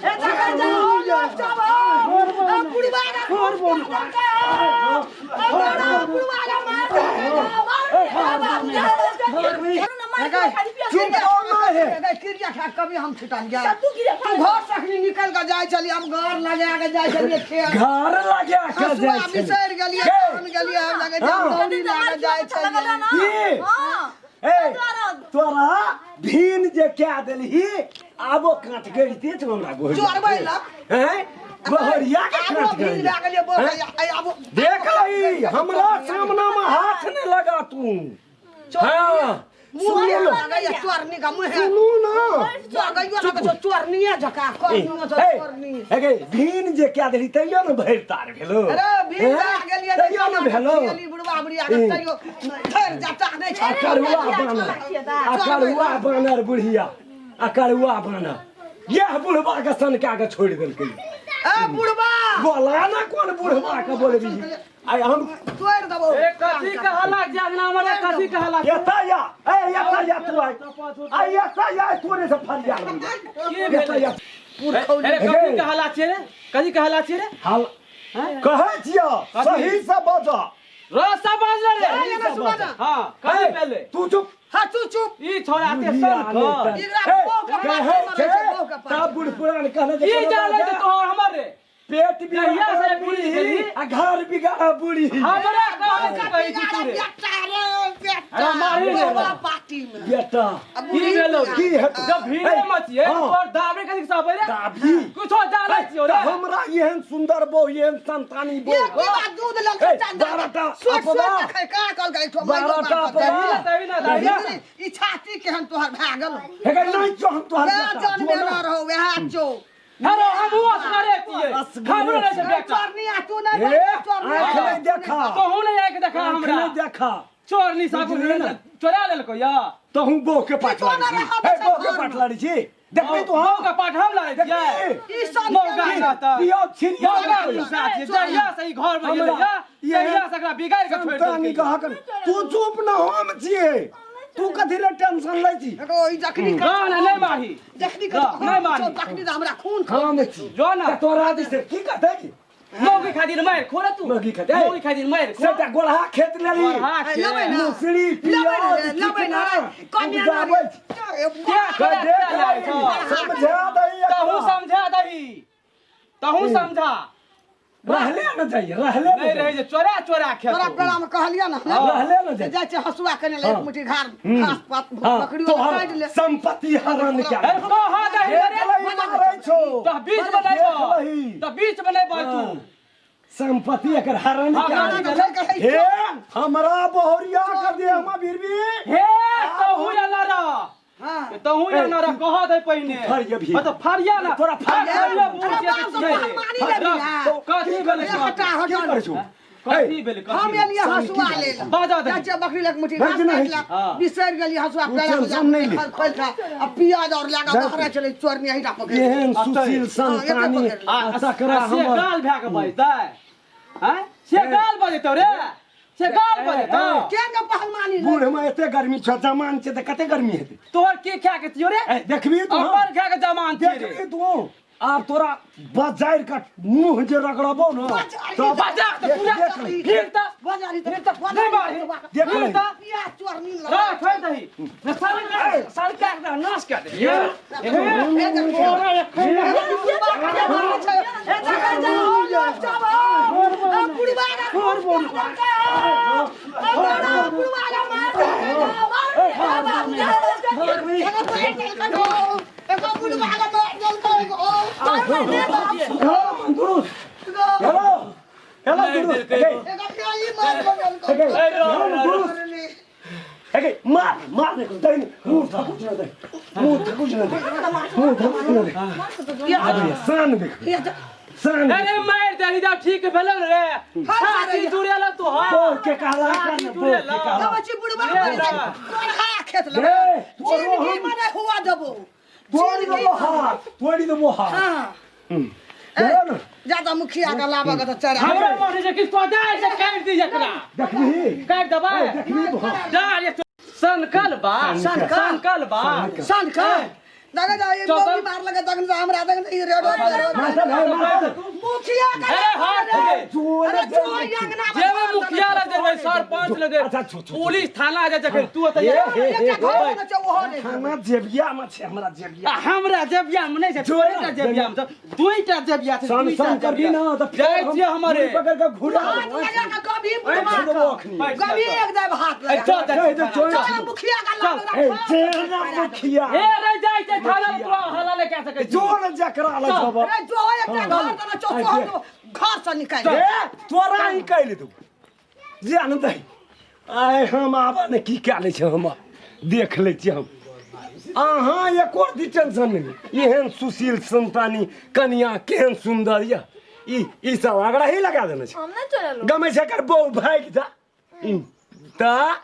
ए देखै जा हो लोक सब हो ए बुढ़वा के खून कऽ देलकै हो ए बड़ा बुढ़वा के मार देलकै हो मार बाप रे। चुप कौन ना है क्रिया खा कभी हम छुटलिया तू गिरे तू घर से अखनी निकल के जाय छलियै हम घर लगा के जाय छलियै खेत घर लगा के हसुआ जाइ छली। बिसरि गेलियै के? तहन गेलियै हम लगे छै हम हाँ। दौड़ी लगा जाय छलियै की? हां ए तोरा भीन जे कए देलही आबो काट गड़िते छौ हमरा गोहरिया चोरबै लग। हैं गोहरिया के आबो काट भीन गड़िया भए गेलियै बोल आबो देख लही हमरा सामना में हाथ नहीं लगा तू हाँ मुँह सुन लो लगैया चोरनी का मुँह सुनू ना लगैयो लगै छौ चोरनीये जकाँ करनियो छौ चोरनी ए गे भीन जे कए देलही तैयो ने भरि तार भेलो अरे भीन हैं? भए गेलियै तैयो ने भेलो गेली बुढ़वा बुढ़िया के तैयो धरि जाता नहि आ छै करुआ बानर आ करुआ बानर बुढ़िया आ करुआ बानर यह बुढ़वा के सनका के छोड़ि देलकै ए बुढ़वा बोला ना कोन बुढ़वा के बोलबी आइ हम तोड़ि देबौ ए कथी कहला जागना हमरा कथी कहला एतऽ या ए एतऽ या तू आइ आइ एतऽ या तोरे से फरिया की एतऽ भेलै या अरे कथी कहला छियै रे कथी कहला छियै रे हाल कहै छियौ सही से बज रस्ता बाजल रे सही से बज हां कथी भेलै तू चुप हां तू चुप ई छोड़ा के सन कर एकरा बहू के कहै पाछू मरै छै छै, बहू के पाछू। तब बूढ़ पुरान कहने जे ई जाने जे तोहर हमर रे पेट जहिया बिगाड़ा से बुढ़ी बुढ़ी भेली। आ घर बिगाड़ा बुढ़ी हमरा कहै छी कहै छी तू रे बेटा रे बेटा अरे मारी रे। बुढ़वा पार्टी में बेटा आ की बुढ़ी भेलो की हेतौ जब भीड़े मचिए हाँ। तोहर दाबरे कथी सब रे दाबी कुछो जानै छियो तऽ रे हमरा एहन सुन्दर बहु एहन संतानी बहु एक डिब्बा दूध लग ए, 12 टा सोच सोच अपना। के खाय का कहल गई ठो 12 टा अपना। तभी ना तभी ना ई छाती केहन तोहर भए गेल हे गै, नहि छौ हम तोहर वएह बेटा, जन जो ना। बेना रहो वएह चो अरे हमहूँ असगरे छियै असगरे हमरो नहि छै बेटा चोरनी आ तू नहि हे, चोरनी आँख नहि देखा तोहू नहि आके देखा आँख हमरा नहि देखा चोरनी साबुन बुझलियै ने? चोरा लेलको या तहूँ बहु के पाठ किछो लाड़ी नहि छी रहल हे छै बहु के घरमे। पाठ लाड़ी छी देखबी तू बहू हम के पाठ हम लाड़ै छियै देखबी ई सब मौका के- रहता पियो छिरिया मौका देलकै। तू साथ छियै जहिया से ई घर में गेलै हमरा या तहिया से एकरा बिगाड़ि के छोड़ि संतानी देलकै कहक तू चुप न हम छियै तू कथी ले टेंशन लै छी एगो ई जखनी ना ना नहि मारही जखनी ना, नहि मारही। तखनी तऽ हमरा खून हम छी जो ना तऽ तोरा दिस की कहतै की मौगी खातिर मारि खो रे तू मौगी खातिर? मौगी खातिर मारि खो सेटा गोलहा खेत लेली गोलहा खेत। लेबै ना। मुसरी लेबै ना रे, पियाज लेबै ना रे। कनिया ना रे। उपजाबै छी। क्या कह करे देख क्या लाए छौ? समझा दही तहू एकरा। समझा दही तहू समझा रहले न जाइए रहले न नहीं रहे जाइए जे चोरा चोरा खेत तोरा बेला में कहलियै ने हाँ। रहले न जाइए जाइ छै हसुआ कने ले एक हाँ। मुट्ठी घास घास पात हाँ, बकरियो तोहर काटि ले संपत्ति हरण क्या अरे कहा दही देख रे लही मारै छौ तो बीच में नहीं देख बह लही। तो बीच में नहीं बह तू हाँ। संपत्ति एकर हरण हाँ, क्या हाँ, हाँ, हे हमरा बहुरिया कर दे हम बीरबी हे तहू या लड़ा हाँ तहू या लड़ा कह दे पहिने फरिया भी। हाँ, तो फरिया ना तोरा फरिया। फरिया बूढ़ अरे के बाप छियै रे, मारी लेबही ना। तो कथी भेलै ए, हटा की हटा करै छौ कथी भेलै कथी हम भेलै? एलियै हसुआ ले ला बाजा दही। जाइ छियै बकरी लग मुट्ठी भाइ घास कि नहि काटि ला हाँ। बिसरि गेलियै हसुआ तू पेड़ा टेंशन नहि ले। खोलि कऽ आ पियाज और लए कऽ जा। बहरा छलै चोरनी एहिटा पकड़ि एहन आ सुशील संतानी पकड़ि ले। आ आ तकरा आ से हमर गाल भए के बजतै आँय से गाल बजतौ रे से गाल बजतौ के ने पहलवानी रे? बूढ़ में एते गर्मी छौ जमान छै तऽ कते गर्मी हेतै तोहर की खाय के छियौ रे ए, देखबी तू अपन खाय के जमान छियै रे देखबी तू आब तोरा बजारि के मुंह जे रगड़बो न तऽ बजा के पूरा देख लही। फिर तऽ बजारी तऽ नहि मारही देख फिर लही। तऽ पियाज चोरनी लगा राख छोड़ि दही ने सड़क सड़क के नाश कए दही हेलो हेलो हेलो दुरुस्त हे हे हेलो दुरुस्त हे मार मार देखो दही मुंह थकुच न दे मुंह थकुच न दे मुंह थकुच न दे आब सान देख सान अरे मारि दही जब ठीक भेलौ रे छाती जुड़ेल तोहर बोल के कहला कर न बोल के कहला रे तोरो हम हुआ देबो तोड़ी देबो हाथ तोड़ी देबो हाथ हाँ हेलो न जादा मुखिया के लाबऽ के तऽ चढ़ा हमरा मन होइ छै कि तो दाइ से काटि दी एकरा देखबी काटि देबै देखबी तू जा रे सनकल बा सनकल। सनकल बा सनकल। देखै जा ई चल, बौरी चल। मार लगे तखन से हमरा तखन ई रेडो मास्टर भाई मास्टर मुखिया के अरे हाथ रे जोर अरे जो ई अंगना में जेबे मुखिया लग जेबे सरपंच लग अच्छा, छो, छो, छो। पुलिस थाना जा जखन तू ओतऽ ए, जा। हे, हे, एकटा घर में छै ओहो नहि खाना जेबिया में छै हमरा जेबिया आ हमरा जेबिया में नहि छै जो तोरे जेबिया में छै दुईटा जेबिया छै सन दुईटा सन करबी जेबिया। ना तऽ जाइ छियै हमरे पकड़ के घुरा हाथ लगा के कभी बुढ़वा ऐ, के। अखनी। कभी एक देब हाथ ए, लगा चल, के। जाइ कहि दे, छियै चल। थाना, चल मुखिया के लाग ए जेना मुखिया हे रे जाइ छै थाना में तोरा हल्ला नहि कए सकै छी। जोर जकरा लग जब अरे जो एकटा घर तना चौ घर से निकाल ए तोरा ही कैल दू जे आनंद है आइ हम आबऽ ने की कए लै छै हम देख लै छियै हम अहाँ एको दी टेंशन नहि एहन सुशील संतानी कनिया केहन सुन्दर यऽ ई ई सब अगड़ा ही लगा देने छै हम नहि चललहुँ गमै छै एकर बहु भागि जा तऽ